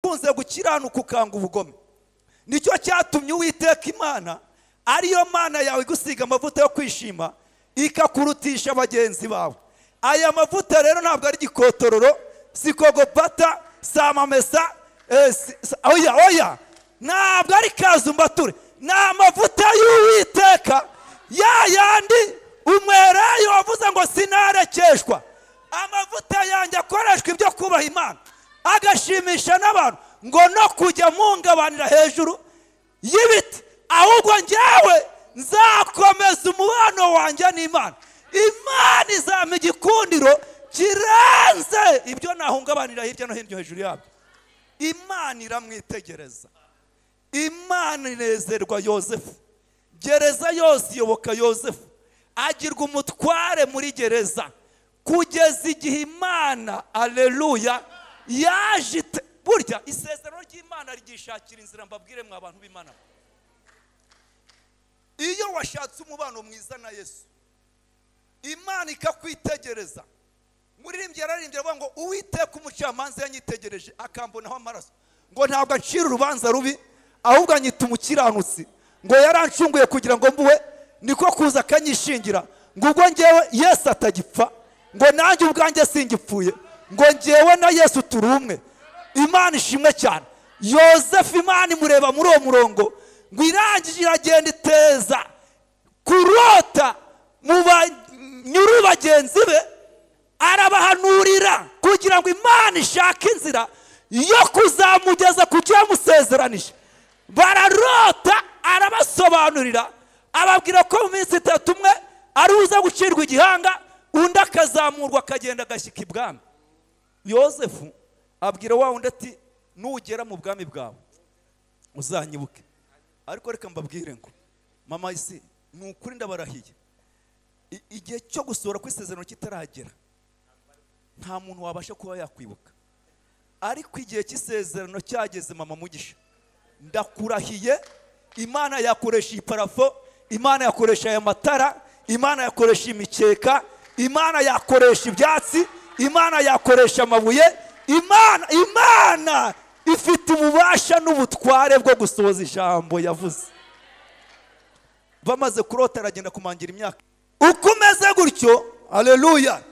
Wakunze gukiranuka ukanga ubugome, nicyo cyatumye Uwiteka Imana ariyo Mana yawe igusiga amavuta yo kwishima, ikakurutisha bagenzi bawe. Aya mavuta rero ntabwo ari gikotororo, si kogopata, si amamesa, oya oya, ntabwo ari kazumbature, ni amavuta y'Uwiteka ya yandi umwerayo wavuze ngo sinarekeshwa. Amavuta yanjye akoreshwa ibyo kubaha Imana, agashimisha n'abantu, ngo no kujya mungabanira hejuru y'ibiti, ahubwo njyewe nzakomeza umubano wanjye n'Imana. Imana izampa igikundiro kirenze ibyo nahungabanira hirya no hino hejuru yabyo. Imana iramwitegereza, Imana inezerwa Yozefu. Gereza yose iyoboka Yozefu, agirwa umutware muri gereza kugeza igihe Imana, aleluya, yaje. Burya isezerano ry'Imana ryishakira inzira. Mbabwire mwa abantu b'Imana, iyo washatse umubano mwiza na Yesu, Imana ikakwitegereza. Muririmbyi yararimbye avuga ngo Uwiteka umucamanza yanyitegereje akambonaho amaraso, ngo ntabwo ancira urubanza rubi, ahubwo anyita umukiranutsi, ngo yarancunguye kugira ngo mbuwe, niko kuza akanyishingira, ngo ubwo ngewe Yesu atagipfa, ngo nanjye ubwanjye singipfuye, ngo ngewe na Yesu turi umwe. Imana ishimwe cyane. Yozefu Imana imureba muri uwo murongo, ngo irangije iragenda iteza kurota mu banyuru bagenzi be, arabahanurira kugira ngo Imana ishake inzira yo kuzamugeza ku cyo yamusezeranije. Bararota, arabasobanurira, ababwira ko mu minsi itatu umwe ari uza gucirwa igihanga, undi akazamurwa akagenda agashyika ibwami. Yozefu abwira wa wundi ati nugera mu bwami bwawe uzanyibuke. Ariko reka mbabwire ngo mama isi, ni ukuri ndabarahiye, igihe cyo gusohora kw'isezerano kitaragera nta muntu wabasha kuba yakwibuka. Ariko igihe cy'isezerano cyageze, mama Mugisha, ndakurahiye, Imana yakoresha iyi parafo, Imana yakoresha aya matara, Imana yakoresha imikeka, Imana yakoresha ibyatsi, Imana yakoresha amabuye. Imana ifite ububasha n'ubutware bwo gusohoza ijambo yavuze. Bamaze kurota aragenda kumangira imyaka. Uko umeze gutyo, haleluya,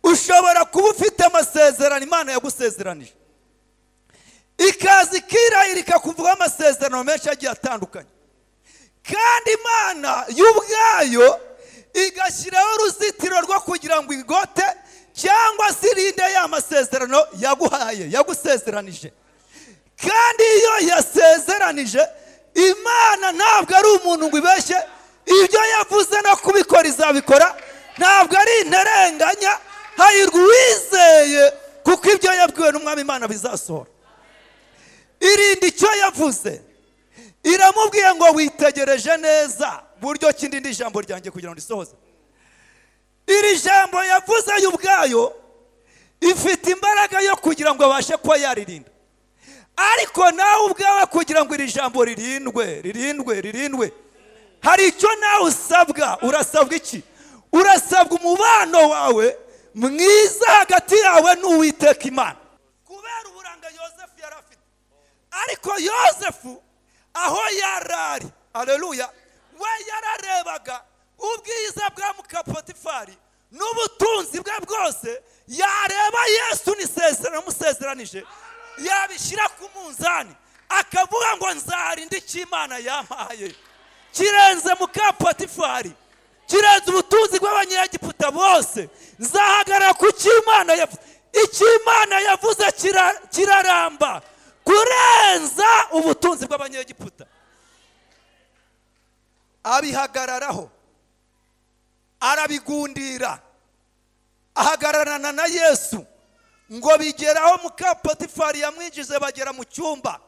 ushobora kuba ufite amasezerano Imana yagusezeranije, ikaza ikirahira ikakuvugaho amasezerano menshi agiye atandukanye, kandi Imana y'ubwayo igashyiraho uruzitiro rwo kugira ngo igote cyangwa se irinde ya masezerano yaguhaye, yagusezeranije. Kandi iyo yasezeranije, Imana ntabwo ari umuntu ngo ibeshye, ibyo yavuze no kubikora izabikora, ntabwo ari interenganya. Hahirwa uwizeye, kuko ibyo yabwiwe n'Umwami Imana bizasohora. Irinde icyo yavuze. Iramubwiye ngo witegereje neza buryo ki ndinde ijambo ryanjye kugira ngo risohoze. Iri jambo yavuze yo ubwayo ifite imbaraga yo kugira ngo abashe kuba yaririnda. Ariko nawe ubwawe kugira ngo iri jambo ririndwe, ririndwe, ririndwe, hari icyo nawe usabwa. Urasabwa iki? Urasabwa umubano wawe mwiza hagati yawe n'Uwiteka Imana. Kubera uburanga Yozefu yari afite, ariko Yozefu aho yarari, aleluya, we yararebaga ubwiza bwa muka Potifari n'ubutunzi bwe bwose, yareba Yesu n'isezerano amusezeranije, yabishyira ku munzani akavuga ngo nzarinda icyo Imana yampaye kirenze muka Potifari, kirenze ubutunzi bw'abanyegiputa bose, nzahagarara ku cyo Imana yavuze. Icyo Imana yavuze kiraramba kurenza ubutunzi bw'abanyegiputa. Abihagararaho, arabigundira, ahagararana na Yesu, ngo bigeraho muka Potifari yamwinjize bagera mu cyumba.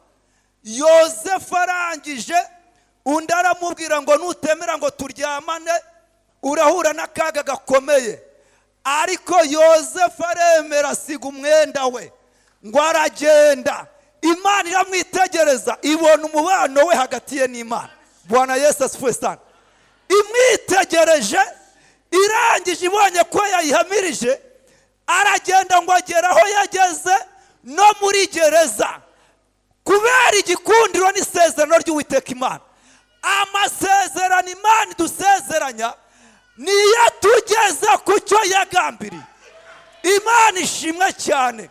Yozefu arangije, undi aramubwira ngo nutemera ngo turyamane urahura n'akaga gakomeye. Ariko Yozefu aremera, asiga umwenda we ngo aragenda. Imana iramwitegereza, ibona umubano we hagati ye n'Imana. Bwana Yesu asifiwe sana. Imwitegereje, irangije ibonye ko yayihamirije, aragenda ngo agera aho yageze no muri gereza. Kubera igikundiro n'isezerano ry'Uwiteka Imana. Amasezerano Imana idusezeranya niyo tugeza ku cyo yagambiriye. Imana ishimwe cyane.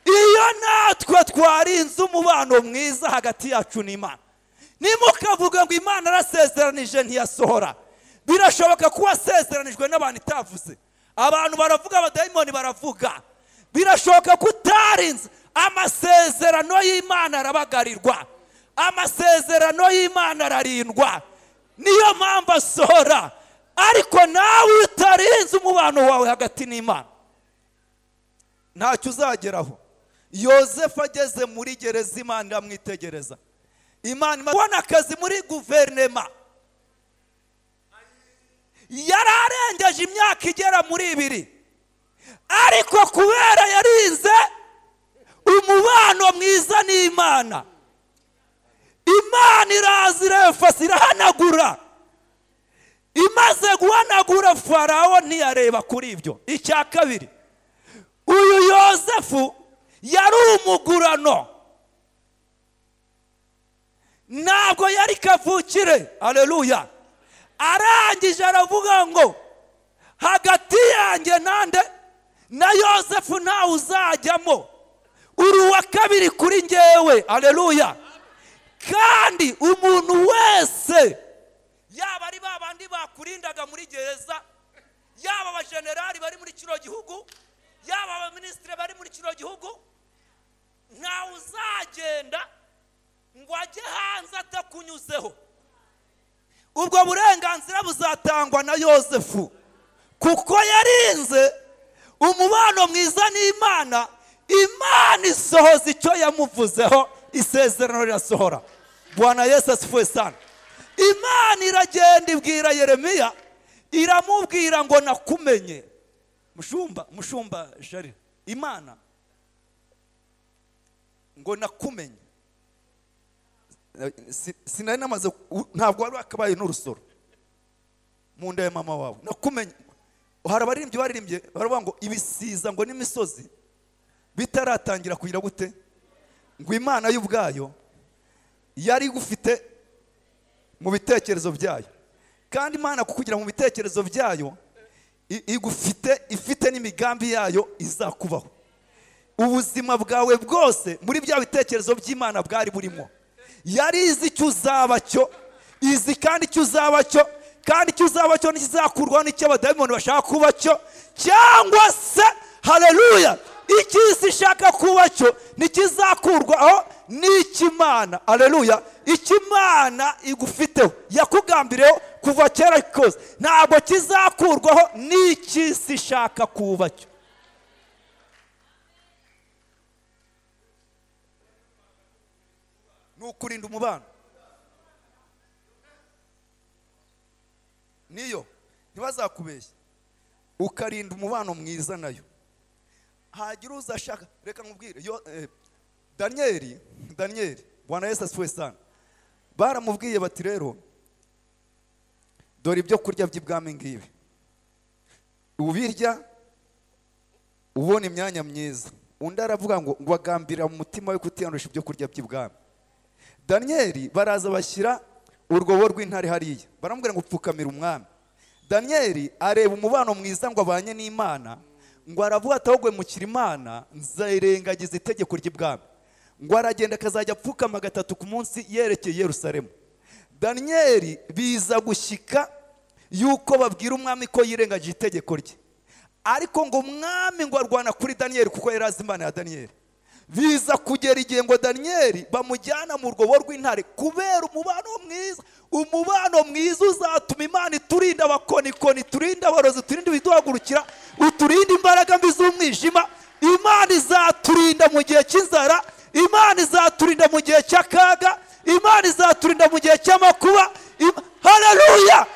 Iyo natwe twarinze umubano mwiza hagati yacu n'Imana. Nimukavuga ngo Imana arasezeranije ntiyasohora. Birashoboka ko wasezeranijwe n'abantu itavuze. Abantu baravuga, abadayimoni baravuga. Birashoboka ko utarinze. Amasezerano y'Imana arabagarirwa. Amasezerano y'Imana ararindwa. Niyo mpamvu asohora. Ariko nawe utarinze umubano wawe hagati n'Imana, ntacyo uzageraho. Yozefu ageze muri gereza, Imana iramwitegereza. Imana ibona akazi muri guverinema. Yararengeje imyaka igera muri 2, ariko kubera yarinze umubano mwiza n'Imana, Imana iraza irefasa, irahanagura. Imaze guhanagura Farawo ntiyareba kuri ibyo. Icya kabiri, uyu Yozefu yari umugurano, ntabwo yari kavukire. Haleluya. Arangije aravuga ngo hagati yanjye nande na Yozefu ntawe uzajyamo, uri uwa kabiri kuri njyewe. Haleluya. Kandi umuntu wese, yaba ari babandi bakurindaga muri gereza, yaba abajenerali bari muri kino gihugu, yaba abaminisitiri bari muri kino gihugu, ntawe uzagenda ngo ajye hanze atakunyuzeho. Ubwo burenganzira buzatangwa na Yozefu, kuko yarinze umubano mwiza n'Imana. Imana isohoza icyo yamuvuzeho, isezerano rirasohora. Bwana Yesu asifiwe sana. Imana iragenda ibwira Yeremiya, iramubwira ngo nakumenye. Mushumba Shari, Imana ngo nakumenye. Sinari namaze, ntabwo wari wakabaye n'urusoro mu nda ya mama wawe. Nakumenye. Hari abaririmbyi baririmbye baravuga ngo ibisiza ngo n'imisozi bitaratangira kugira gute, ngo Imana y'ubwayo yari igufite mu bitekerezo byayo. Kandi Imana kukugira mu bitekerezo byayo igufite, ifite n'imigambi yayo izakubaho. Ubuzima bwawe bwose muri bya bitekerezo by'Imana bwari burimo. Yari izi icyo uzaba cyo, izi kandi icyo uzaba cyo, kandi icyo uzaba cyo ntikizakurwaho n'icyo abadayimoni bashaka kuba cyo, cyangwa se haleluya, icy'isi ishaka kuba cyo ntikizakurwaho n'ikimana. Haleluya. Ikimana igufiteho, yakugambiriyeho kuva kera kose, ntabwo kizakurwaho n'icy'isi ishaka kuba cyo. Ni ukurinda umubano. Niyo ntibazakubeshye, ukarinda umubano mwiza nayo. Hagira uzashaka, reka nkubwire, Daniel, Bwana Yesu asifiwe sana. Baramubwiye bati rero dore ibyo kurya by'ibwami ngibi, ubirya ubona imyanya myiza. Undi aravuga ngo agambirira mu mutima we kutiyandusha ibyo kurya by'ibwami. Daniel baraza bashyira urwobo rw'intare hariya, baramubwira ngo pfukamira umwami. Daniel areba umubano mwiza ngo abanye n'Imana, ngo aravuga ati ahubwo mukira Imana nzayirengagiza itegeko ry'ibwami. Ngo aragenda akazajya apfukama 3 ku munsi yerekeye Yerusalemu. Daniel biza gushyika yuko babwira umwami ko yirengagije itegeko rye, ariko ngo umwami ngo arwana kuri Daniel kuko yari azi Imana ya Daniel. Biza kugera igihe ngo Daniel bamujyana mu rwobo rw'intare kubera umubano mwiza. Umubano mwiza uzatuma Imana iturinda abakonikoni, iturinda abarozi, iturinda ibiduhagurukira, uturinde imbaraga mbi z'umwijima. Imana izaturinda mu gihe cy'inzara, Imana izaturinda mu gihe cy'akaga, Imana izaturinda mu gihe cy'amakuba. Haleluya.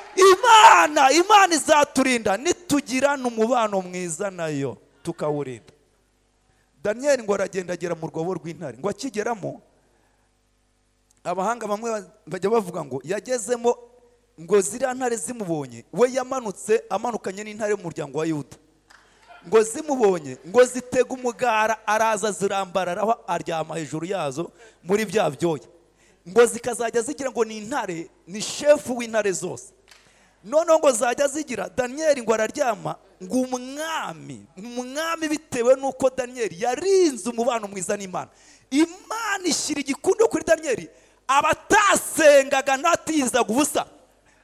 Imana izaturinda nitugirana umubano mwiza nayo tukawurinda. Daniel ngo aragenda agera mu rwobo rw'intare. Ngo akigeramo, abahanga bamwe bajya bavuga ngo yagezemo ngo ziriya ntare zimubonye, we yamanutse amanukanye n'intare y'umuryango wa Yuda. Ngo zimubonye ngo zitega umugara, araza zirambararaho, aryama hejuru yazo muri bya byoya. Ngo zikazajya zigira ngo ni intare, ni shefu w'intare zose. Noneho ngo zajya zigira Daniyeli ngo araryama, ngo umwami bitewe nuko Daniyeli yarinze umubano mwiza n'Imana, Imana ishyira igikundo kuri Daniyeli. Abatasengaga natizaga ubusa,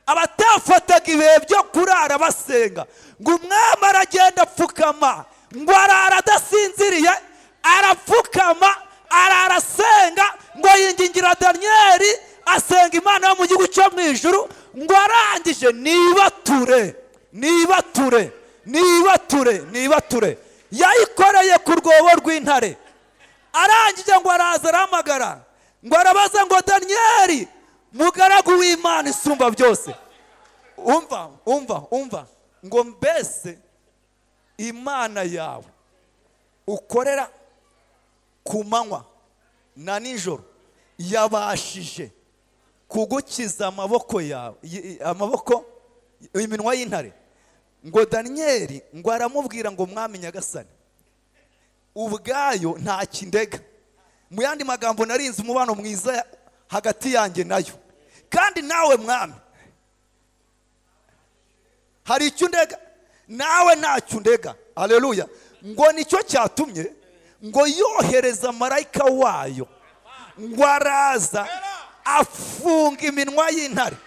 abatafataga ibihe byo kurara basenga, ngo umwami aragenda apfukama, ngo arara adasinziriye, arapfukama, arara asenga, ngo yingingira Daniyeli, asenga Imana yo mu gihugu cyo mu ijuru, ngo arangije nibature nibature nibature nibature. Yayikoreye ku rwobo rw'intare. Arangije ngo araza arahamagara, ngo arabaza ngo Daniyeli mugaragu w'Imana isumba byose, umva umva umva, ngo mbese Imana yawe ukorera ku manywa na nijoro yabashije kugukiza amaboko yawe, amaboko iminwa y'intare? Ngo Daniyeli ngo aramubwira ngo mwami nyagasani, ubwayo nta kindega. Mu yandi magambo, narinze umubano mwiza hagati yanjye nayo, kandi nawe mwami hari icyo undega, nawe ntacyo undega. Haleluya. Ngo nicyo cyatumye ngo yohereza marayika wayo, ngo araza afunga iminwa y'intare.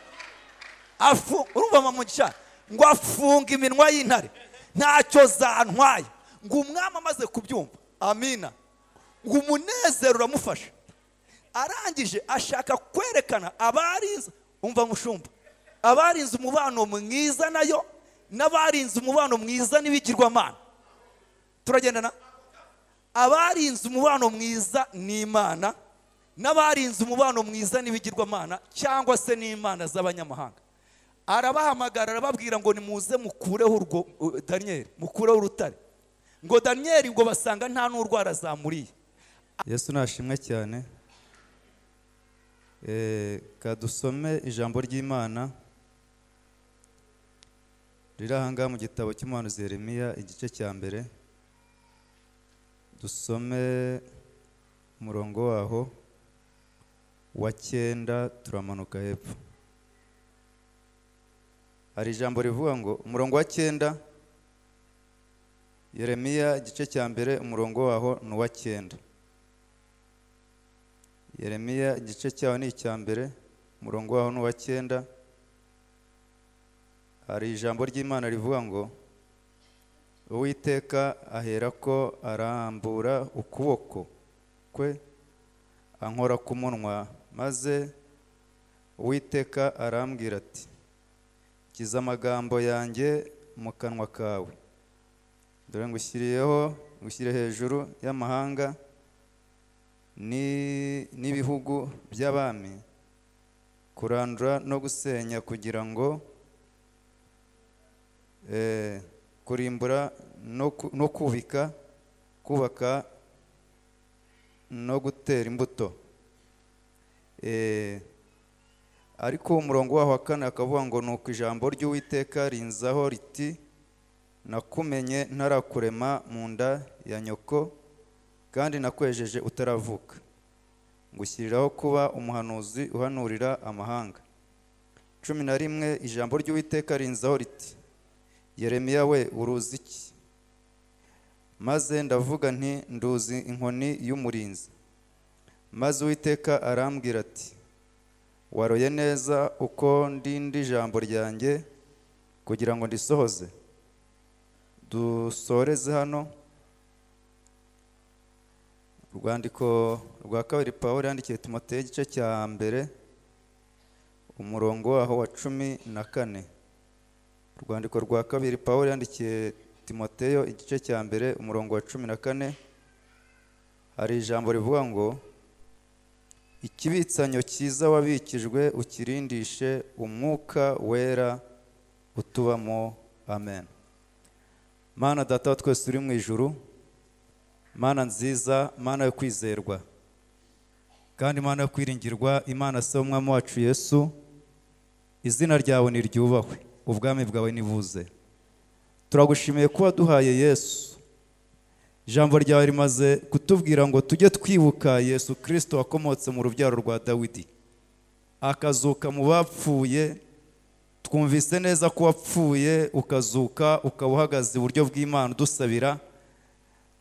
Urumva mamugisha, ngo afunga iminwa y'intare, ntacyo zantwaye. Ngo umwami amaze kubyumva, amina, ngo umunezero uramufasha. Arangije ashaka kwerekana abarinze, umva mushumba, abarinze umubano mwiza nayo n'abarinze umubano mwiza n'ibigirwamana. Turagendana? Abarinze umubano mwiza n'Imana n'abarinze umubano mwiza n'ibigirwamana cyangwa se n'imana z'abanyamahanga. Arabahamagara arababwira ngo nimuze mukureho urwo Daniyeli, mukureho urutare. Ngo Daniyeli ngo basanga nta n'urwara zamuriye. Yesu nashimwe cyane. Kadusome ijambo ry'Imana riri aha ngaha mu gitabo cy'umuhanuzi Yeremiya igice cya mbere, dusome umurongo waho wa 9 turamanuka hepfo. Hari ijambo rivuga ngo umurongo wa 9, Yeremiya igice cya mbere umurongo waho ni uwa 9. Yeremiya igice cyaho ni icya mbere, umurongo waho ni uwa 9. Hari ijambo ry'Imana rivuga ngo Uwiteka aherako arambura ukuboko kwe ankora ku munwa, maze Uwiteka arambwira ati kiza amagambo yanjye mu kanwa kawe, dore ngushyiriyeho ngushyire hejuru y'amahanga n'ibihugu by'abami, kurandura no gusenya, kugira ngo kurimbura no kubika, kubaka no gutera imbuto. Ariko umurongo waho wa 4 akavuga ngo nuko ijambo ry'Uwiteka rinzaho riti nakumenye ntarakurema mu nda ya nyoko, kandi nakwejeje utaravuka, ngushyiriraho kuba umuhanuzi uhanurira amahanga. 11 ijambo ry'Uwiteka rinzaho riti Yeremiya we uruzi iki? Maze ndavuga nti nduzi inkoni y'umurinzi. Maze Uwiteka arambwira ati waroye neza uko ndindi ijambo ryanjye kugira ngo ndisohoze. Dusoreze hano urwandiko rwa kabiri Pawulo yandikiye Timoteyo igice cya mbere umurongo waho wa 14. Urwandiko rwa kabiri Pawulo yandikiye Timoteyo igice cya mbere umurongo wa 14, hari ijambo rivuga ngo ikibitsanyo cyiza wabikijwe ukirindishe umwuka wera utubamo. Amen. Mana Data wa twese uri mu ijuru, Mana nziza, Mana yo kwizerwa, kandi Mana yo kwiringirwa, Imana se w'Umwami wacu Yesu, izina ryawe niryubahwe, ubwami bwawe nibuze. Turagushimiye kuba duhaye Yesu. Ijambo ryawe rimaze kutubwira ngo tujye twibuka Yesu Kristo wakomotse mu rubyaro rwa Dawidi, akazuka mu bapfuye. Twumvise neza ko wapfuye ukazuka, ukaba uhagaze iburyo bw'Imana udusabira.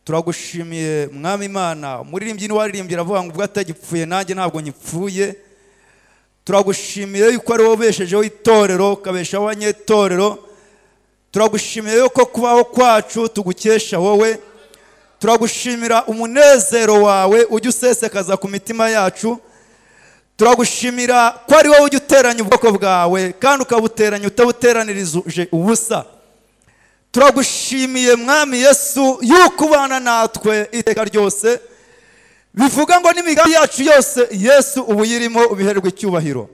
Turagushimiye Mwami Imana. Umuririmbyi niwaririmbye aravuga ngo ubwo atagipfuye nanjye ntabwo nyipfuye. Turagushimiye yuko ari wowe ubeshejeho itorero, ukabeshaho abanyetorero. Turagushimiye yuko kubaho kwacu tugukesha wowe. Turagushimira umunezero wawe ujya usesekaza ku mitima yacu. Turagushimira ko ari wowe ujya uteranya ubwoko bwawe, kandi ukabuteranya utabuteranirije ubusa. Turagushimiye Mwami Yesu yuko ubana natwe iteka ryose. Bivuga ngo n'imigambi yacu yose Yesu ubuyirimo, ubiherwe icyubahiro.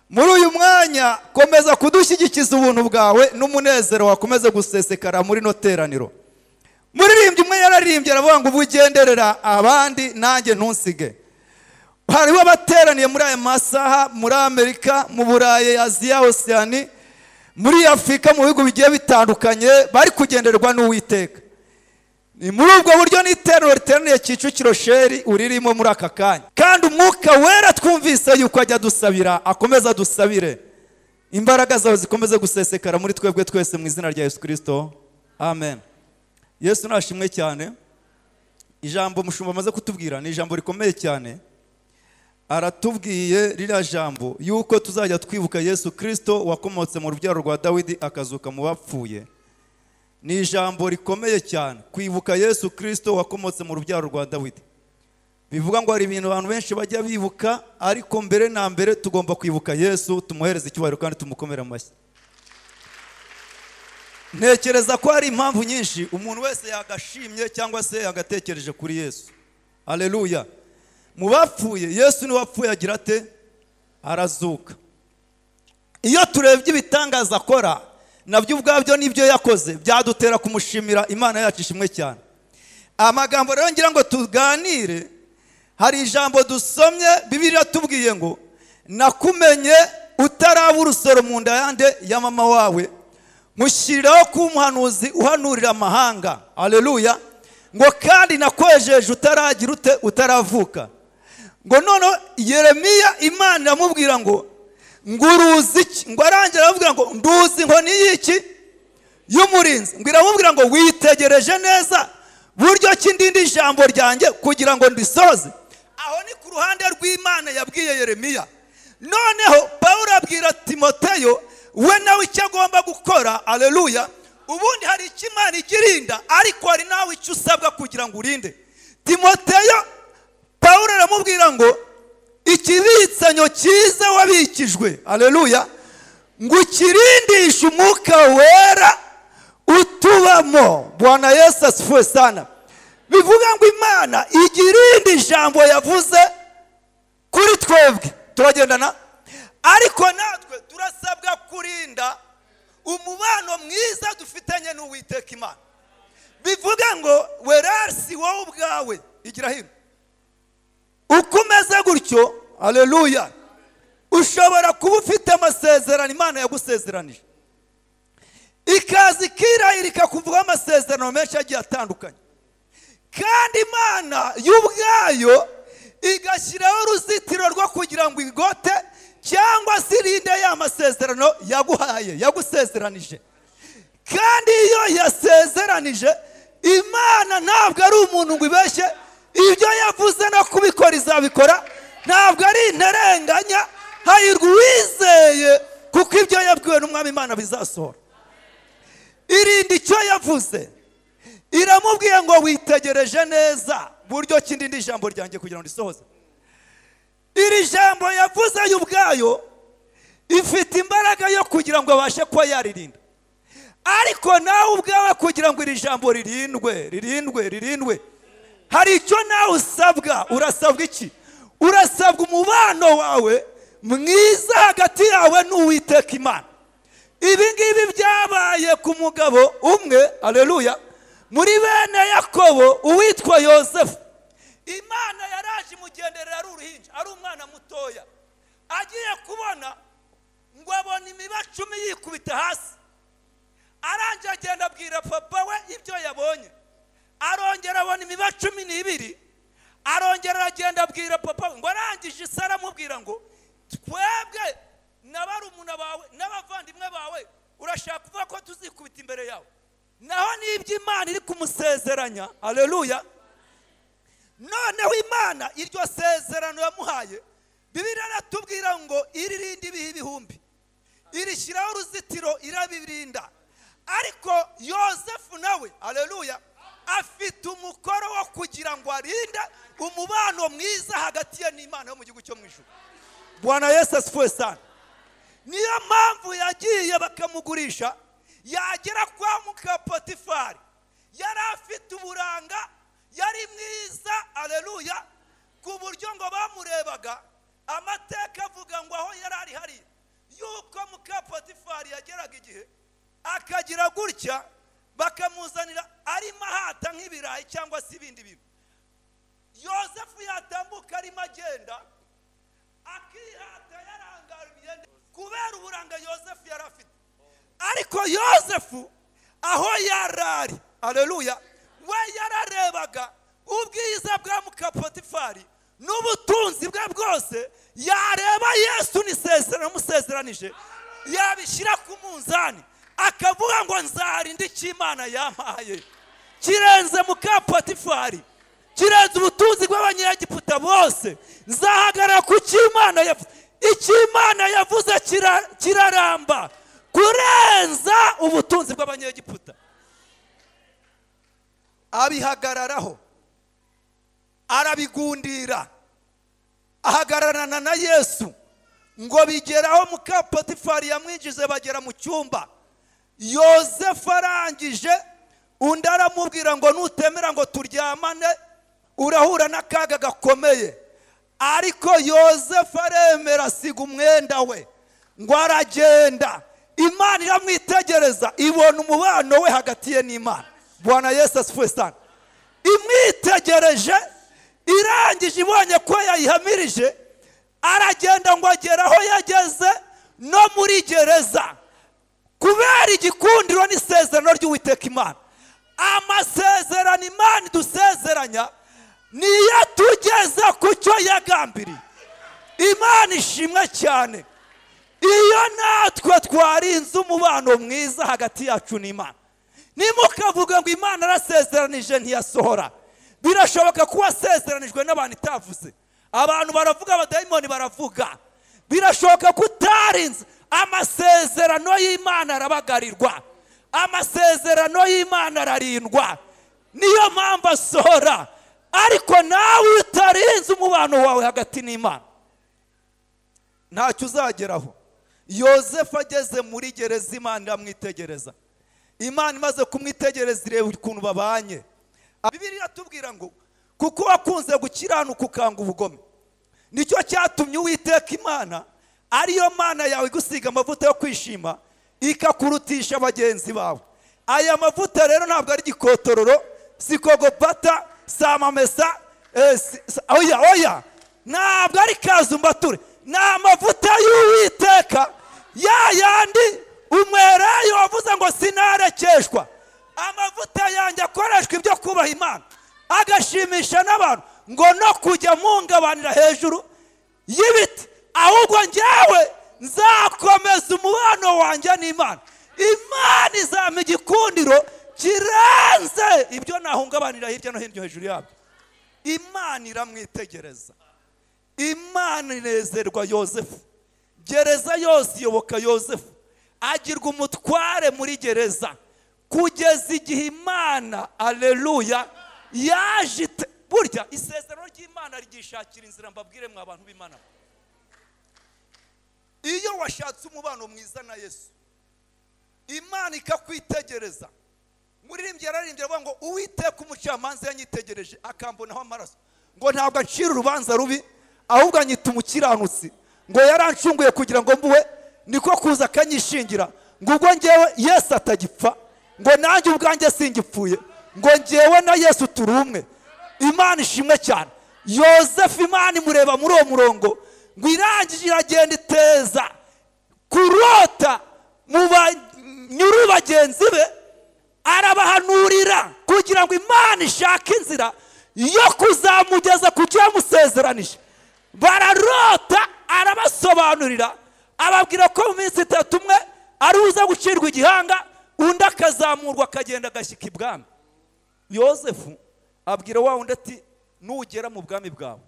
Muri uyu mwanya komeza kudushyigikiza ubuntu bwawe n'umunezero wakomeze gusesekara muri no teraniro. Muririmbyi umwe yararirimbye aravuga ngo ubugenderera abandi nanjye ntunsige. Hariho abateraniye muri aya masaha muri Amerika, mu Burayi, Aziya, Oceania, muri Afurika, mu bihugu bigiye bitandukanye, bari kugendererwa n'Uwiteka. Ni muri ubwo buryo n'iteraniro riteraniye Kicukiro Sheri uririmo muri aka kanya. Kandi Umwuka Wera twumvise yuko ajya dusabira, akomeza dusabire. Imbaraga zawe zikomeze gusesekara muri twebwe twese mu izina rya Yesu Kristo. Amen. Yesu nashimwe cyane. Ijambo mushumba amaze kutubwira ni ijambo rikomeye cyane. Aratubwiye ririya jambo yuko tuzajya twibuka Yesu Kristo wakomotse mu rubyaro rwa Dawidi akazuka mu bapfuye. Ni ijambo rikomeye cyane kwibuka Yesu Kristo wakomotse mu rubyaro rwa Dawidi. Bivuga ngo hari ibintu abantu benshi bajya bibuka, ariko mbere na mbere tugomba kwibuka Yesu, tumuhereze icyubahiro kandi tumukomere amashyi. Ntekereza ko hari impamvu nyinshi umuntu wese yagashimye cyangwa se yagatekereje kuri Yesu. Haleluya. Mu bapfuye Yesu ni wapfuye agira ate? Arazuka. Iyo turebye ibitangaza akora nabyo ubwabyo nibyo yakoze byadutera kumushimira. Imana yacu ishimwe cyane. Amagambo rero ngira ngo tuganire, hari ijambo dusomye Bibiliya tubwiye ngo nakumenye utaraba urusoro mu nda yande ya mama wawe, mushyiriraho kuba umuhanuzi uhanurira amahanga. Haleluya. Ngo kandi nakwejeje utaragira ute, utaravuka. Ngo none Yeremiya Imana iramubwira ngo nguruzi iki? Ngo arangira aramubwira ngo nduzi inkoni y'iki y'umurinzi. Ngo iramubwira ngo witegereje neza buryo ki ndindi ijambo ryanjye kugira ngo ndisoze. Aho ni ku ruhande rw'Imana yabwiye Yeremiya. Noneho Pawulo abwira Timoteyo we nawe icyo agomba gukora. Haleluya. Ubundi hari icyo Imana igirinda, ariko hari nawe icyo usabwa kugira ngo urinde. Timoteyo Pawulo aramubwira ngo ikibitsanyo cyiza wabikijwe, haleluya, ngo ukirindishe Umwuka Wera utubamo. Bwana Yesu asifiwe sana. Bivuga ngo Imana igirinde ijambo yavuze kuri twebwe. Turagendana? Ariko natwe turasabwa kurinda umubano mwiza dufitanye n'Uwiteka Imana. Bivuga ngo werasi wowe ubwawe igira hino. Uko umeze gutyo, haleluya, ushobora kuba ufite amasezerano Imana yagusezeranije, ikaza ikirahira kuvuga amasezerano menshi agiye atandukanye, kandi Imana y'ubwayo igashyiraho uruzitiro rwo kugira ngo igote cyangwa se irinde ya masezerano yaguhaye, yagusezeranije. Kandi iyo yasezeranije, Imana ntabwo ari umuntu ngo ibeshye, ibyo yavuze no kubikora izabikora, ntabwo ari interenganya. Hahirwa uwizeye kuko ibyo yabwiwe n'Umwami Imana bizasohora. Irinde icyo yavuze. Iramubwiye ngo witegereje neza buryo ki ndindi ijambo ryanjye kugira ngo risohoze. Iri jambo yavuze yo ubwayo ifite imbaraga yo kugira ngo abashe kuba yaririnda. Ariko nawe ubwawe kugira ngo iri jambo ririndwe, ririndwe, ririndwe, hari icyo nawe usabwa. Urasabwa iki? Urasabwa umubano wawe mwiza hagati yawe n'Uwiteka Imana. Ibi ngibi byabaye ku mugabo umwe, haleluya, muri bene Yakobo uwitwa Yosefu. Imana yaraje imugenderera ari uruhinja, ari umwana mutoya. Agiye kubona ngo abona imiba 10 yikubita hasi. Arangije agenda abwira papa we ibyo yabonye, arongera abona imiba 12, arongera aragenda abwira papa we ngo arangije ise aramubwira ngo twebwe na barumuna bawe n'abavandimwe bawe urashaka kuvuga ko tuzikubita imbere yawe. Naho n'ibyo Imana iri kumusezeranya, haleluya. Noneho Imana iryo sezerano yamuhaye, Bibiliya iratubwira ngo iririnda ibihe ibihumbi, irishyiraho uruzitiro irabirinda. Ariko Yosefu nawe, haleluya, afite umukoro wo kugira ngo arinde umubano mwiza hagati ye n'Imana yo mu gihugu cyo mu ijuru. Bwana Yesu asifiwe sana. Niyo mpamvu yagiye bakamugurisha, yagera kwa muka Potifari, yari afite uburanga, yari mwiza, haleluya, ku buryo ngo bamurebaga. Amateka avuga ngo aho yari ari hari yuko muka Potifari yageraga igihe akagira gutya bakamuzanira arimo ahata nk'ibirayi cyangwa se ibindi bintu. Yosefu yatambuka arimo agenda akihata yarangariye kubera uburanga Yosefu yari afite. Ariko Yosefu aho yarari, haleluya, we yararebaga ubwiza bwa muka Potifari n'ubutunzi bwe bwose, yareba Yesu n'isezerano yamusezeranije, yabishyira ku munzani akavuga ngo nzarinda icyo Imana yampaye kirenze muka Potifari, kirenze ubutunzi bw'abanyegiputa bose, nzahagarara ku cyo Imana yavuze. Icyo Imana yavuze kiraramba kurenza ubutunzi bw'abanyegiputa. Abihagararaho, arabigundira, ahagararana na Yesu ngo bigeraho muka Potifari yamwinjize bagera mu cyumba. Yosefu arangije undi aramubwira ngo nutemera ngo turyamane urahura n'akaga gakomeye. Ariko Yosefu aremera asiga umwenda we ngo aragenda. Imana iramwitegereza ibona umubano we hagati ye n'Imana. Bwana Yesu asifiwe sana. Imwitegereje irangije ibonye ko yayihamirije, aragenda ngo agera aho yageze no muri gereza kubera igikundiro n'isezerano ry'Uwiteka Imana. Amasezerano Imana idusezeranya niyo atugeza ku cyo yagambiriye. Imana ishimwe cyane. Iyo natwe twarinze umubano mwiza hagati yacu n'Imana, nimukavuga ngo Imana arasezeranije ntiyasohora. Birashoboka ko wasezeranijwe n'abantu itavuze. Abantu baravuga, abadayimoni baravuga. Birashoboka ko utarinze amasezerano y'Imana arabagarirwa, amasezerano y'Imana ararindwa, niyo mpamvu asohora. Ariko nawe utarinze umubano wawe hagati n'Imana ntacyo uzageraho. Yosefu ageze muri gereza Imana iramwitegereza. Imana imaze kumwitegereza ireba ukuntu babanye. Bibiliya iratubwira ngo kuko wakunze gukiranuka ukanga ubugome, nicyo cyatumye Uwiteka Imana ariyo Mana yawe igusiga amavuta yo kwishima ikakurutisha bagenzi bawe. Aya mavuta rero ntabwo ari gikotororo, si kogopata, si amamesa, oya oya, ntabwo ari kazumbature, ni amavuta y'Uwiteka ya yandi umwerayo wavuze ngo sinarekeshwa. Amavuta yanjye akoreshwa ibyo kubaha Imana agashimisha n'abantu, ngo no kujya mungabanira hejuru y'ibiti, ahubwo njyewe nzakomeza umubano wanjye n'Imana. Imana izampa igikundiro kirenze ibyo nahungabanira hirya no hino hejuru yabyo. Imana iramwitegereza, Imana inezerwa Yosefu. Gereza yose iyoboka Yosefu, agirwa umutware muri gereza kugeza igihe Imana, aleluya, yaje. Burya isezerano ry'Imana ryishakira inzira. Mbabwire mwa abantu b'Imana, iyo washatse umubano mwiza na Yesu, Imana ikakwitegereza. Muririmbyi yararimbye avuga ngo Uwiteka umucamanza yanyitegereje akambonaho amaraso, ngo ntabwo ancira urubanza rubi ahubwo anyita umukiranutsi, ngo yarancunguye kugira ngo mbuwe, niko kuza akanyishingira, ngo ubwo ngewe Yesu atagipfa, ngo nanjye ubwanjye singipfuye, ngo ngewe na Yesu turi umwe. Imana ishimwe cyane. Yosefu Imana imureba muri uwo murongo, ngo irangije iragenda iteza kurota mu nyuru bagenzi be arabahanurira kugira ngo Imana ishake inzira yo kuzamugeza ku cyo yamusezeranije. Bararota, arabasobanurira, ababwira ko mu minsi itatu umwe ari uza gucirwa igihanga, undi akazamurwa akagenda agashyika ibwami. Yozefu abwira wa wundi ati nugera mu bwami bwawe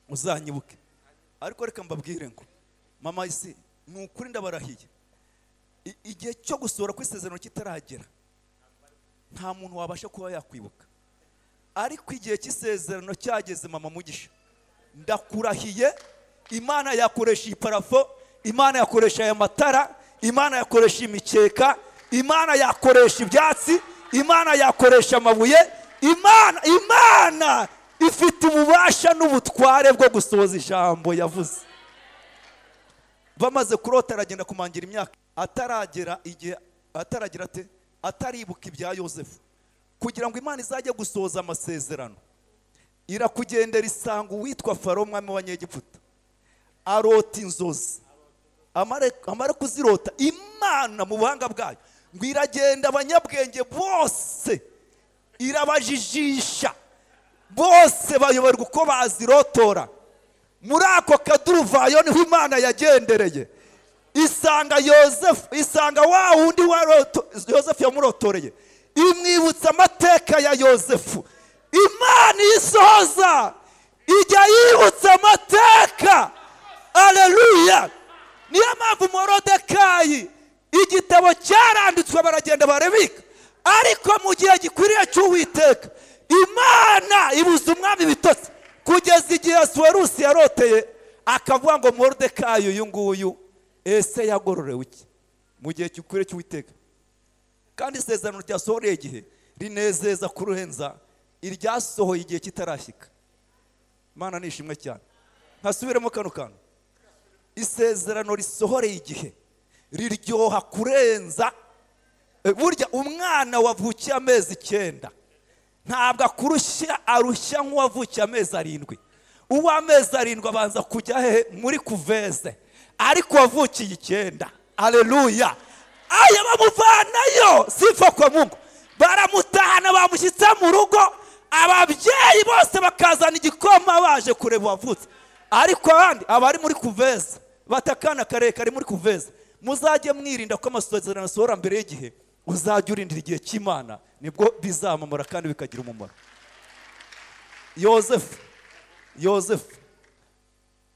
uzanyibuke. Ariko reka mbabwire ngo mama isi ni ukuri ndabarahiye, igihe cyo gusohora kw'isezerano kitaragera nta muntu wabasha kuba yakwibuka. Ariko igihe cy'isezerano cyageze, mama Mugisha, ndakurahiye, Imana yakoresha iyi parafo, Imana yakoresha aya matara, Imana yakoresha imikeka, Imana yakoresha ibyatsi, Imana yakoresha amabuye. Imana ifite ububasha n'ubutware bwo gusohoza ijambo yavuze. Bamaze kurota aragenda kumangira imyaka, ataragera igihe, ataragira ate, ataribuka ibya Yozefu. Kugira ngo Imana izajye gusohoza amasezerano, irakugendera isanga uwitwa Farawo umwami w'Abanyegiputa, arota inzozi. Amara kuzirota, Imana mu buhanga bwayo ngo iragenda abanyabwenge bose irabajijisha, bose bayoberwa uko bazirotora. Muri ako kaduruvayo niho Imana yagendereye, isanga Yozefu, isanga wa wundi Yozefu yamurotoreye, imwibutsa amateka ya Yozefu. Imana isohoza ijya yibutsa amateka. Aleluya! Niyo mpamvu Morodekayi igitabo cyaranditswe baragenda barabika, ariko mu gihe gikwiriye cy'Uwiteka Imana ibuza umwami ibitotsi, kugeza igihe Asuwerusi yaroteye akavuga ngo Morodekayi uyu nguyu ese yagororewe iki? Mu gihe gikwiriye cy'Uwiteka. Kandi isezerano ryasohoreye igihe rinezeza kuruhenza iryasohoye igihe kitarashyika. Imana ni ishimwe cyane. Nkasubiremo kano kantu, isezerano risohoreye igihe riryoha kurenza. Burya umwana wavukiye amezi 9 ntabwo akurushya, arushya nk'uwavukiye amezi 7. Uw'amezi 7 abanza kujya he? Muri kuveze. Ariko wavukiye 9, aleluya, aya bamuvanayo, sifa kwa Mungu, baramutahana bamushyitsa mu rugo, ababyeyi bose bakazana igikoma baje kureba uwavutse. Ariko abandi abari muri kuveze batakana kare kari muri kuveze. Muzajye mwirinda ko amasezerano asohora mbere y'igihe, uzajya urindira igihe cy'Imana, nibwo bizamamara kandi bikagira umumaro. Yozefu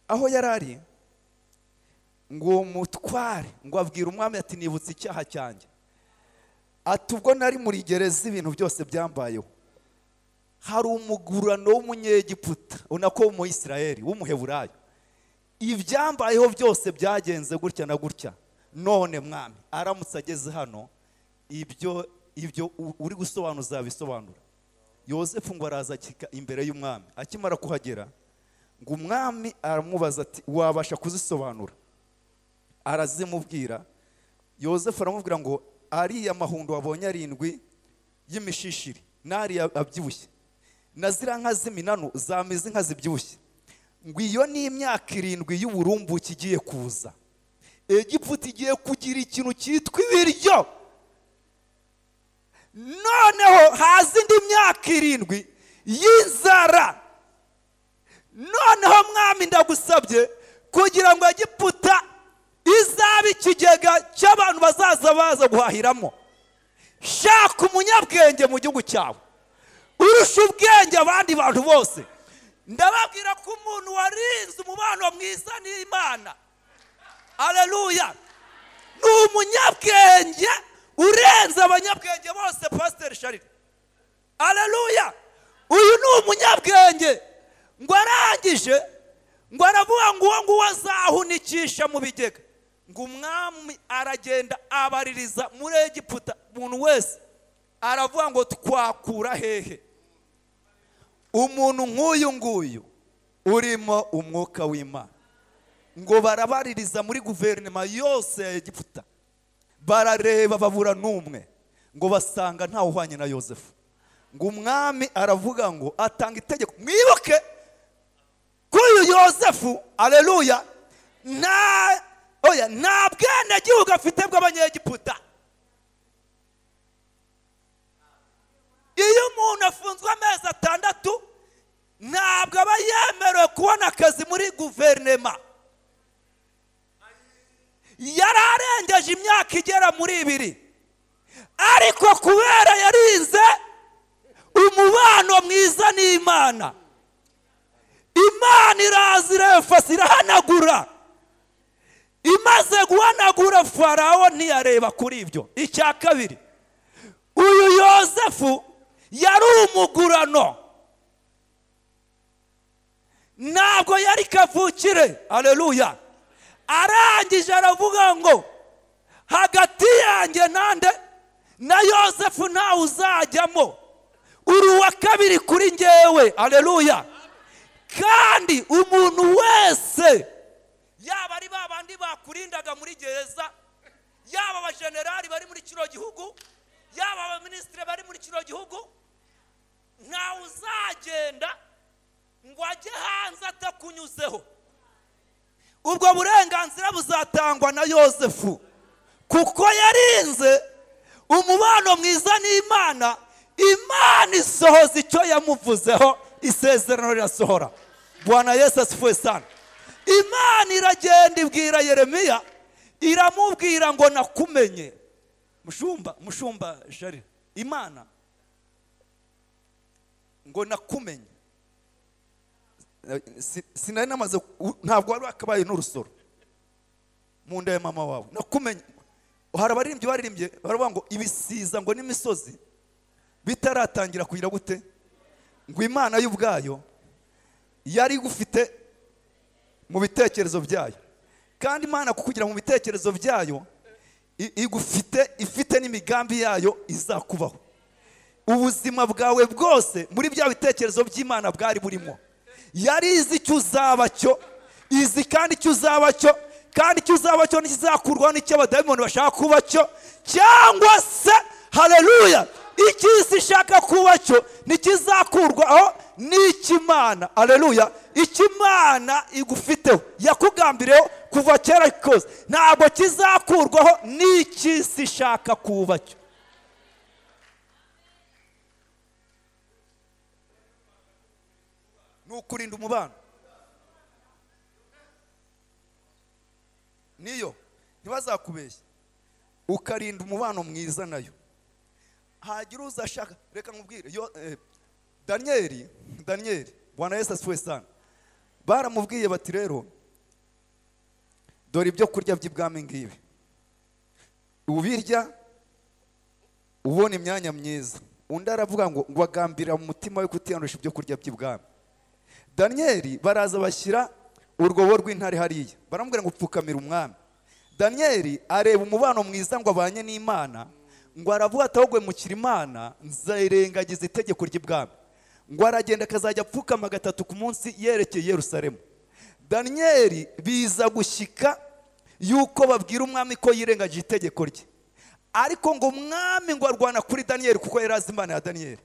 aho yarari ngo mutware, ngo abwira umwami ati nibutse icyaha cyanjye, ati ubwo nari muri gereza ibintu byose byambayeho, hari umugurano w'umunyegiputa unako w'Umuyisiraheli w'Umuheburayo, ibyambayeho byose byagenze gutya na gutya, none mwami aramutse ageze hano ibyo uri gusobanuza bisobanura. Yozefu ngo araza akika imbere y'umwami. Akimara kuhagera ngo umwami aramubaza ati wabasha kuzisobanura? Arazimubwira. Yozefu aramubwira ngo ariya mahundo wabonye 7 y'imishishiri n'ariya abyibushye na ziriya nka z'iminanu zamize inka zibyibushye, ngo iyo ni imyaka 7 y'uburumbuke igiye kuza. Egiputa igiye kugira ikintu cyitwa ibiryo. Noneho haza indi myaka 7 y'inzara. Noneho mwami ndagusabye kugira ngo Egiputa izabe ikigega cy'abantu bazaza baza guhahiramo, shaka umunyabwenge mu gihugu cyawe urusha ubwenge abandi bantu bose. Ndababwira ko umuntu warinze umubano mwiza n'Imana, aleluya, ni umunyabwenge urenze abanyabwenge bose. Pastor Charles, aleluya, uyu ni umunyabwenge. Ngo arangije ngo aravuga ngo uwo nguwo azahunikisha mu bigega. Ngo umwami aragenda abaririza muri Egiputa umuntu wese, aravuga ngo twakura hehe umuntu nk'uyu nguyu urimo umwuka w'Imana? Ngo barabaririza muri guverinoma yose ya Egiputa, barareba babura n'umwe, ngo basanga ntawe uhwanye na Yozefu. Ngo umwami aravuga ngo atanga itegeko, mwibuke ko uyu Yozefu, aleluya, nta bwenegihugu afite bw'abanyegiputa. Iyo umuntu afunzwe amezi 6 ntabwo aba yemerewe kubona akazi muri guverinema. Yari arengeje imyaka igera muri 2, ariko kubera yarinze umubano mwiza n'Imana, Imana iraza irefasa irahanagura. Imaze guhanagura Farawo ntiyareba kuri ibyo. Icya kabiri, uyu Yosefu yari umugurano, ntabwo yari kavukire. Haleluya. Arangije aravuga ngo hagati yanjye nande na Yosefu ntawe uzajyamo, uri uwa kabiri kuri njyewe. Haleluya. Kandi umuntu wese, yaba ari babandi bakurindaga muri gereza, yaba abajenerali bari muri kino gihugu, yaba abaminisitiri bari muri kino gihugu, ntawe uzagenda ngo ajye hanze atakunyuzeho. Ubwo burenganzira buzatangwa na Yosefu, kuko yarinze umubano mwiza n'Imana. Imana isohoza icyo yamuvuzeho, isezerano rirasohora. Bwana Yesu asifiwe sana. Imana iragenda ibwira Yeremiya, iramubwira ngo nakumenye. Mushumba shari, Imana ngo nakumenye. Sinari namaze, ntabwo wari wakabaye n'urusoro mu nda ya mama wawe. Nakumenye. Hari abaririmbyi baririmbye baravuga ngo ibisiza ngo n'imisozi bitaratangira kugira gute, ngo Imana y'ubwayo yari igufite mu bitekerezo byayo. Kandi Imana kukugira mu bitekerezo byayo igufite, ifite n'imigambi yayo izakubaho. Ubuzima bwawe bwose muri bya bitekerezo by'Imana bwari burimo. Yari izi icyo uzaba cyo, izi kandi icyo uzaba cyo, kandi icyo uzaba cyo ntikizakurwaho n'icyo abadayimoni bashaka kuba cyo, cyangwa se haleluya, icy'isi ishaka kuba cyo ntikizakurwaho n'ikimana. Haleluya. Ikimana igufiteho, yakugambiriyeho kuva kera kose, ntabwo kizakurwaho n'icy'isi ishaka kuba cyo. Ni ukurinda umubano niyo, ntibazakubeshye, ukarinda umubano mwiza nayo. Hagira uzashaka, reka nkubwire, Danieli, Bwana Yesu asifiwe sana, baramubwiye bati rero dore ibyo kurya by'ibwami ngibi, ubirya ubona imyanya myiza. Undi aravuga ngo agambirira mu mutima we kutiyandusha ibyo kurya by'ibwami. Danieli baraza bashyira urwobo rw'intare hariya, baramubwira ngo pfukamira umwami. Danieli areba umubano mwiza ngo abanye n'Imana, ngo aravuga ati ahubwo mukira Imana nzayirengagiza itegeko ry'ibwami. Ngo aragenda akazajya apfukama 3 ku munsi yerekeye Yerusalemu. Danieli biza gushyika yuko babwira umwami ko yirengagije itegeko rye, ariko ngo umwami ngo arwana kuri Danieli kuko yari azi Imana ya Danieli.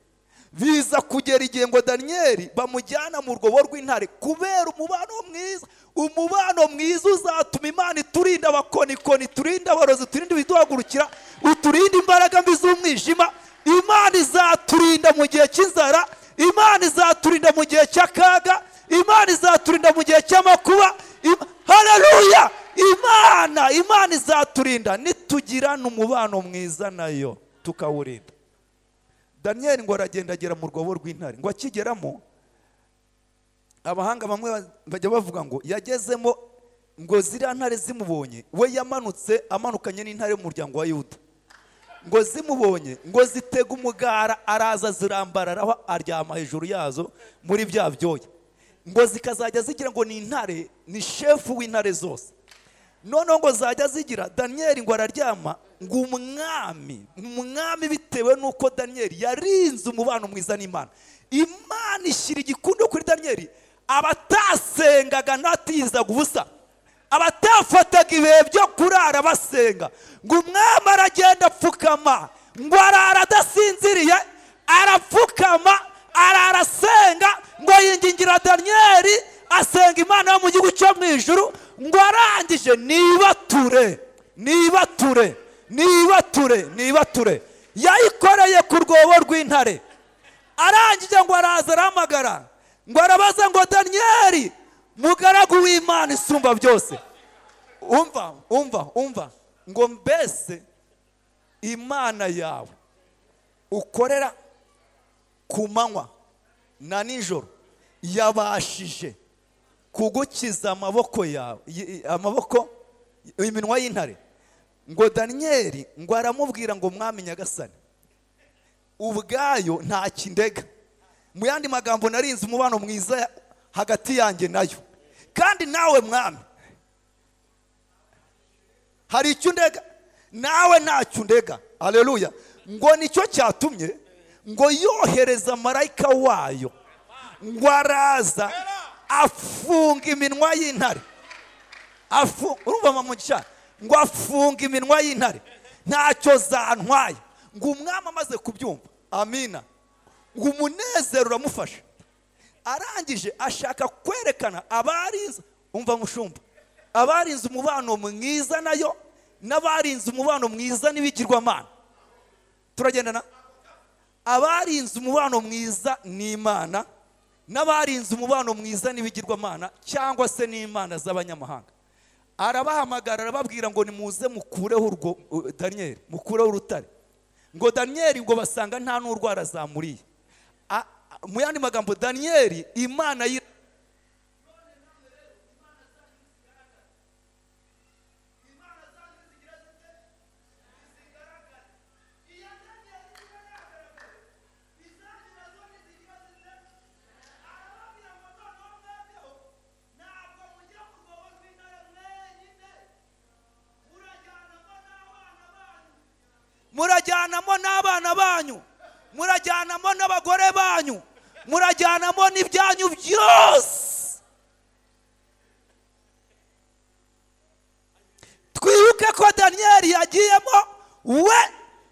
Biza kugera igihe ngo Danieli bamujyana mu rwobo rw'intare kubera umubano mwiza. Umubano mwiza uzatuma Imana iturinda abakonikoni, iturinda abarozi, iturinda ibiduhagurukira, uturinde imbaraga mbi z'umwijima. Imana izaturinda mu gihe cy'inzara, Imana izaturinda mu gihe cy'akaga, Imana izaturinda mu gihe cy'amakuba. Haleluya. Imana izaturinda nitugirana umubano mwiza nayo tukawurinda. Danieli ngo aragenda agera mu rwobo rw'intare. Ngo akigeramo, abahanga bamwe bajya bavuga ngo yagezemo ngo ziriya ntare zimubonye, we yamanutse amanukanye n'intare y'umuryango wa Yuda. Ngo zimubonye ngo zitega umugara, araza zirambararaho, aryama hejuru yazo muri bya byoya. Ngo zikazajya zigira ngo ni intare, ni shefu w'intare zose. Noneho ngo zajya zigira, Danieli ngo araryama, ngo umwami bitewe nuko Danieli yarinze umubano mwiza n'Imana, Imana ishyira igikundo kuri Danieli. Abatasengaga natizaga ubusa, abatafataga ibihe byo kurara basenga, ngo umwami aragenda apfukama, ngo arara adasinziriye, arapfukama, arara asenga, ngo yingingira Danieli, asenga Imana yo mu gihugu cyo mu ijuru, ngo arangije nibature, nibature, nibature, nibature. Yayikoreye ku rwobo rw'intare. Arangije ngo araza arahamagara, ngo arabaza ngo Daniyeli mugaragu w'Imana isumba byose, umva umva umva, ngo mbese Imana yawe ukorera ku manywa na nijoro yabashije kugukiza amaboko yawe, amaboko iminwa y'intare? Ngo Daniyeli ngo aramubwira ngo mwami Nyagasani, ubwayo nta kindega. Mu yandi magambo, narinze umubano mwiza hagati yanjye nayo, kandi nawe mwami hari icyo undega, nawe ntacyo undega. Haleluya. Ngo nicyo cyatumye ngo yohereza marayika wayo, ngo araza afunga iminwa y'intare. Urumva mamugisha, ngo afunga iminwa y'intare, ntacyo zantwaye. Ngo umwami amaze kubyumva, amina, ngo umunezero uramufasha. Arangije ashaka kwerekana abarinze, umva mushumba, abarinze umubano mwiza nayo n'abarinze umubano mwiza n'ibigirwamana. Turagendana? Abarinze umubano mwiza n'Imana n'abarinze umubano mwiza n'ibigirwamana cyangwa se n'imana z'abanyamahanga. Arabahamagara arababwira ngo nimuze mukureho urwo Daniyeli, mukureho urutare. Ngo Daniyeli ngo basanga nta n'urwara zamuriye. Mu yandi magambo, Daniyeli Imana murajyanamo n'abana banyu, murajyanamo n'abagore banyu, murajyanamo n'ibyanyu byose. Twibuke ko Daniyeli yagiyemo we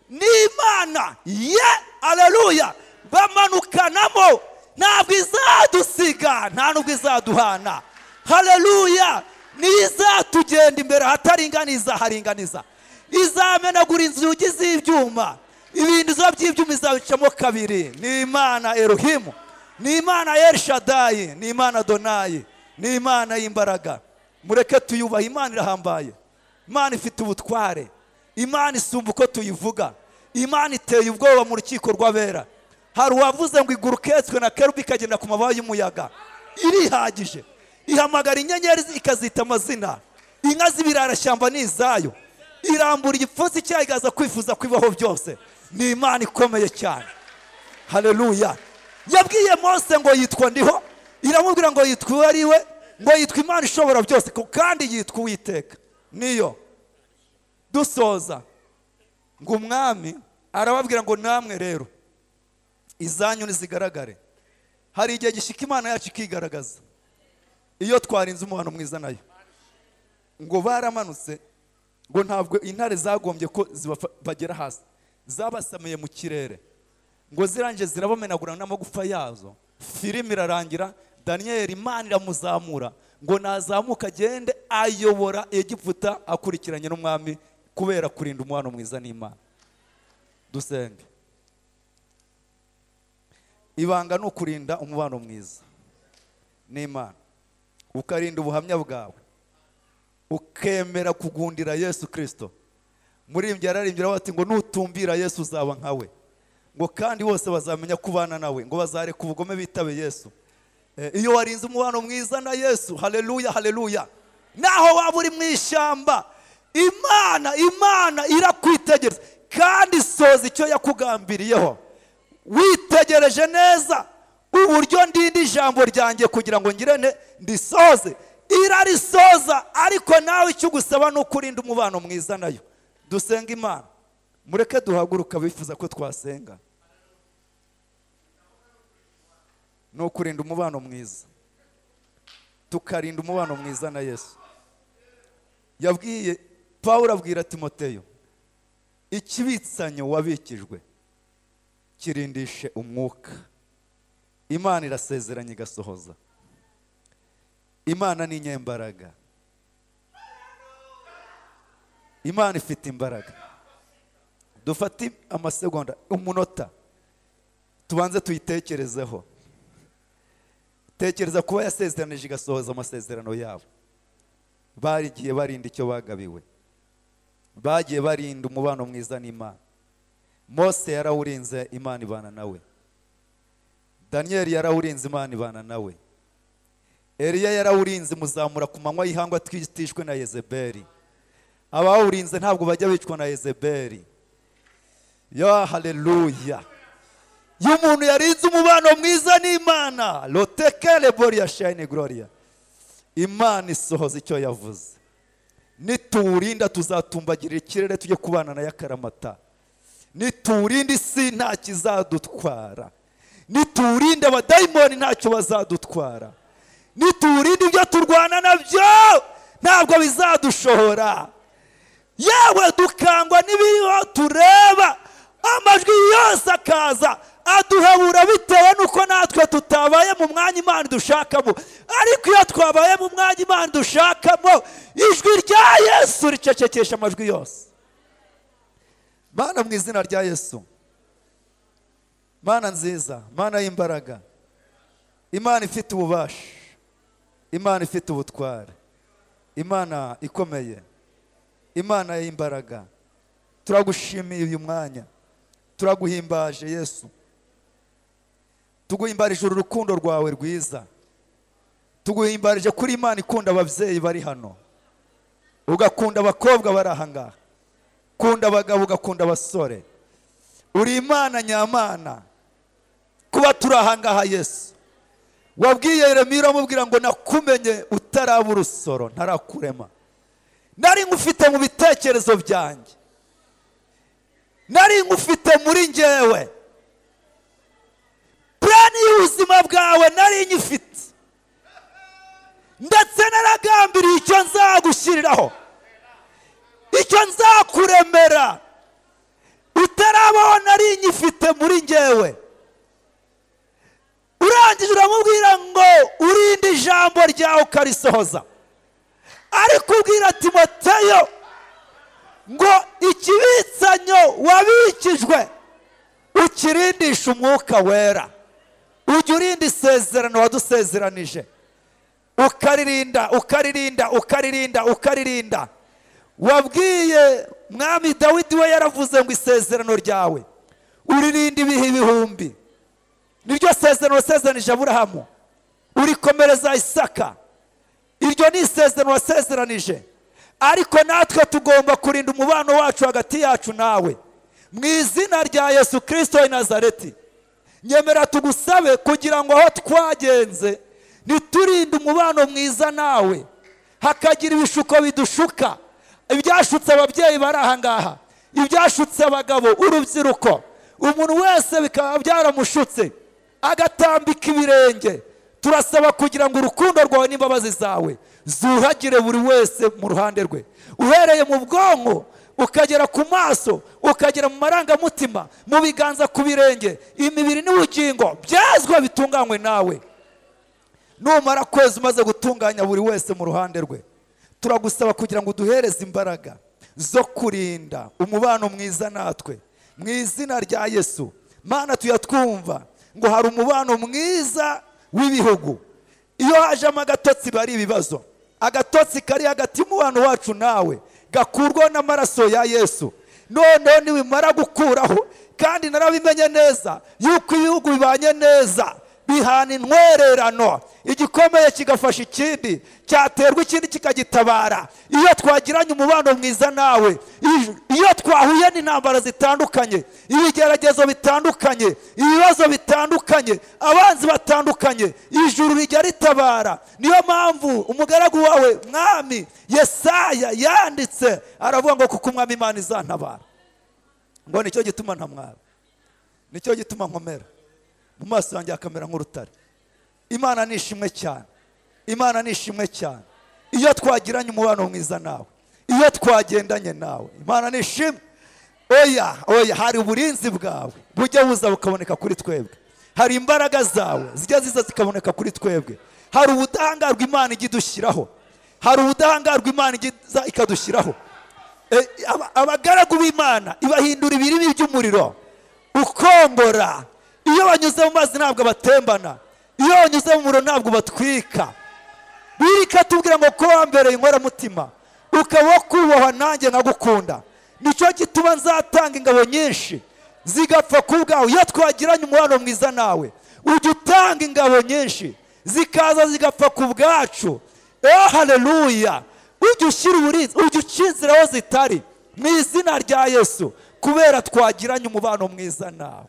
n'Imana ye, haleluya, bamanukanamo. Ntabwo izadusiga, nta nubwo izaduhana. Haleluya. Nizatugenda imbere ahataringaniza haringaniza, izamenagura inzugi z'ibyuma, ibintu by'ibyuma izabicamo kabiri. Ni Imana Elohimu, ni Imana El Shaddai, ni Imana Adonai, ni Imana y'imbaraga. Mureke tuyubahe. Imana irahambaye, Imana ifite ubutware, Imana isumba uko tuyivuga, Imana iteye ubwoba mu rukiko rw'abera. Hari uwavuze ngo iguruketswe na kerubi ikagenda ku mababa y'umuyaga. Irihagije, ihamagara inyenyeri ikazita amazina, inka z'ibirarashyamba ni izayo, irambura igipfunsi cyayo ikaza kwifuza kwibaho byose. Ni Imana ikomeye cyane. Haleluya. Yabwiye Mose ngo yitwa ndiho, iramubwira ngo yitwa uwo ari we, ngo yitwa Imana ishobora byose, kandi yitwa Uwiteka. Niyo dusoza ngo umwami arababwira ngo namwe rero izanyu nizigaragare. Hari igihe gishika Imana yacu ikigaragaza iyo twarinze umubano mwiza nayo. Ngo baramanutse, ngo ntabwo intare zagombye ko bagera hasi, zabasamiye mu kirere, ngo zirangije zirabamenagura n'amagufa yazo. Filime irarangira, Daniyeli Imana iramuzamura, ngo nazamuka agende ayobora Egiputa akurikiranye n'umwami, kubera kurinda umubano mwiza n'Imana. Dusenge. Ibanga ni ukurinda umubano mwiza n'Imana, ukarinda ubuhamya bwawe, ukemera kugundira Yesu Kristo. Muririmbyi yararimbye ati ngo nutumbira Yesu uzaba nkawe, ngo kandi bose bazamenya kubana nawe, ngo bazareka ubugome bitabe Yesu. Iyo warinze umubano mwiza na Yesu, haleluya haleluya, naho waba uri mu ishyamba, Imana irakwitegereza kandi isoza icyo yakugambiriyeho. Witegereje neza uburyo ndinda ijambo ryanjye kugira ngo ngirente ndisoze, irarisoza. Ariko nawe icyo ugusaba ni ukurinda umubano mwiza nayo. Dusenga Imana. Mureke duhaguruka bifuza ko twasenga. Ni ukurinda umubano mwiza, tukarinda umubano mwiza na Yesu. Yabwiye Pawulo abwira Timoteyo, ikibitsanyo wabikijwe kirindishe umwuka. Imana irasezeranye igasohoza. Imana ni inyembaraga, Imana ifite imbaraga. Dufate amasegonda, umunota, Tubanze tuyitekerezeho. Tekereza kuba yasezeranije igasohoza amasezerano yabo. Barigiye barinda icyo bagabiwe, bagiye barinda umubano mwiza n'Imana. Mose yarawurinze, Imana ibana nawe. Daniel yarawurinze, Imana ibana nawe. Eliya yarawurinze, muzamura ku manywa y'ihangwa twitishwe na Yezebeli. Abawurinze ntabwo bajya bicwa na Yezebeli. Ya haleluya. Iyo umuntu yarinze umubano mwiza n'Imana, lotekele boria shine gloria, Imana isohoza icyo yavuze. Nituwurinda tuzatumbagirira ikirere tujye kubana na yakaramata. Nituwurinda isi nta kizadutwara. Nituwurinda abadayimoni ntacyo bazadutwara. Nituwurinda ibyo turwana nabyo ntabwo bizadushobora. Yewe dukangwa n'ibiriho tureba, amajwi yose akaza aduhabura bitewe nuko natwe tutabaye mu mwanya Imana dushakamo. Ariko iyo twabaye mu mwanya Imana dushakamo, ijwi rya Yesu ricecekesha amajwi yose. Mana, mu izina rya Yesu, Mana nziza, Mana y'imbaraga, Imana ifite ububasha, Imana ifite ubutware, Imana ikomeye, Imana y'imbaraga, turagushimiye uyu mwanya, turaguhimbaje Yesu. Tuguhimbarije urukundo rwawe rwiza. Tuguhimbarije kuri Imana ikunda ababyeyi bari hano, ugakunda abakobwa bari aha ngaha, kunda abagabo, ugakunda abasore. Uri Imana nyamana. Kuba turi aha ngaha Yesu, wabwiye Yeremiya uramubwira ngo nakumenye utaraba urusoro, ntarakurema. Nari ngufite mu bitekerezo byanjye, nari ngufite muri njyewe. Plani y'ubuzima bwawe nari nyifite, ndetse naragambiriye icyo nzagushyiriraho, icyo nzakuremera. Utarabaho nari nyifite muri njyewe. Urangije uramubwira ngo urinde ijambo ryawe ukarisohoza. Ariko ubwira Timoteyo ngo ikibitsanyo wabikijwe ukirindisha umwuka wera. Ujye urinda isezerano wadusezeranije, ukaririnda, ukaririnda, ukaririnda, ukaririnda. Wabwiye mwami Dawidi we yaravuze ngo isezerano ryawe uririnda ibihe ibihumbi. Niryo sezerano wasezeranije Aburahamu, urikomereza Isaka. Iryo ni isezerano wasezeranije. Ariko natwe tugomba kurinda umubano wacu hagati yacu nawe. Mu izina rya Yesu Kristo w'i Nazareti, nyemera tugusabe kugira ngo aho twagenze niturinde umubano mwiza nawe, hakagira ibishuko bidushuka, ibyashutse ababyeyi bari aha ngaha, ibyashutse abagabo, urubyiruko, umuntu wese bikaba byaramushutse agatambika ibirenge. Turasaba kugira ngo urukundo rwawe n'imbabazi zawe zuhagire buri wese mu ruhande rwe, uhereye mu bwonko ukagera ku maso, ukagera mu marangamutima, mu biganza, ku birenge, imibiri n'ubugingo byazwa bitunganywe nawe. Numara kwezi umaze gutunganya buri wese mu ruhande rwe, turagusaba kugira ngo uduhereze imbaraga zo kurinda umubano mwiza natwe. Mu izina rya Yesu, Mana, tuyatwumva ngo hari umubano mwiza w'ibihugu. Iyo hajemo agatotsi bari ibibazo. Agatotsi kari hagati y'umubano wacu nawe gakurwaho n'amaraso ya Yesu. Noneho nibimara gukuraho, kandi narabimenye neza yuko ibihugu bibanye neza bihana intwererano, igikomeye kigafasha ikindi, cyaterwa ikindi kikagitabara. Iyo twagiranye umubano mwiza nawe, iyo twahuye n'intambara zitandukanye, ibigeragezo bitandukanye, ibibazo bitandukanye, abanzi batandukanye, ijuru rijya ritabara. Niyo mpamvu umugaragu wawe mwami Yesaya yanditse aravuga ngo kuko umwami Imana izantabara. Ngo nicyo gituma ntamwara, nicyo gituma nkomera, mu maso yanjye akamera nk'urutare. Imana ni ishimwe cyane, Imana ni ishimwe cyane. Iyo twagiranye umubano mwiza nawe, iyo twagendanye nawe, Imana ni ishimwe. Oya, oya, hari uburinzi bwawe bujya buza bukaboneka kuri twebwe, hari imbaraga zawe zijya ziza zikaboneka kuri twebwe, hari ubudahangarwa Imana ijya idushyiraho, hari ubudahangarwa Imana ijya ikadushyiraho. Abagaragu b'Imana ibahindura ibirimi by'umuriro ukongora. Iyo banyuze mu mazi ntabwo batembana, iyo banyuze mu muriro ntabwo batwika. Birika tubwira ngo ko wambereye inkoramutima, ukaba kubahwa nanjye nkagukunda, nicyo gituma nzatanga ingabo nyinshi zigapfa ku bwawe. Iyo twagiranye umubano mwiza nawe, ujya utanga ingabo nyinshi zikaza zigapfa ku bwacu. Haleluya! Ujya ushyira uburinzi, ujya uca inzira aho zitari mu izina rya Yesu, kubera twagiranye umubano mwiza nawe.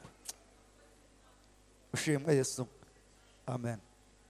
Ushimwe Yesu. Amen.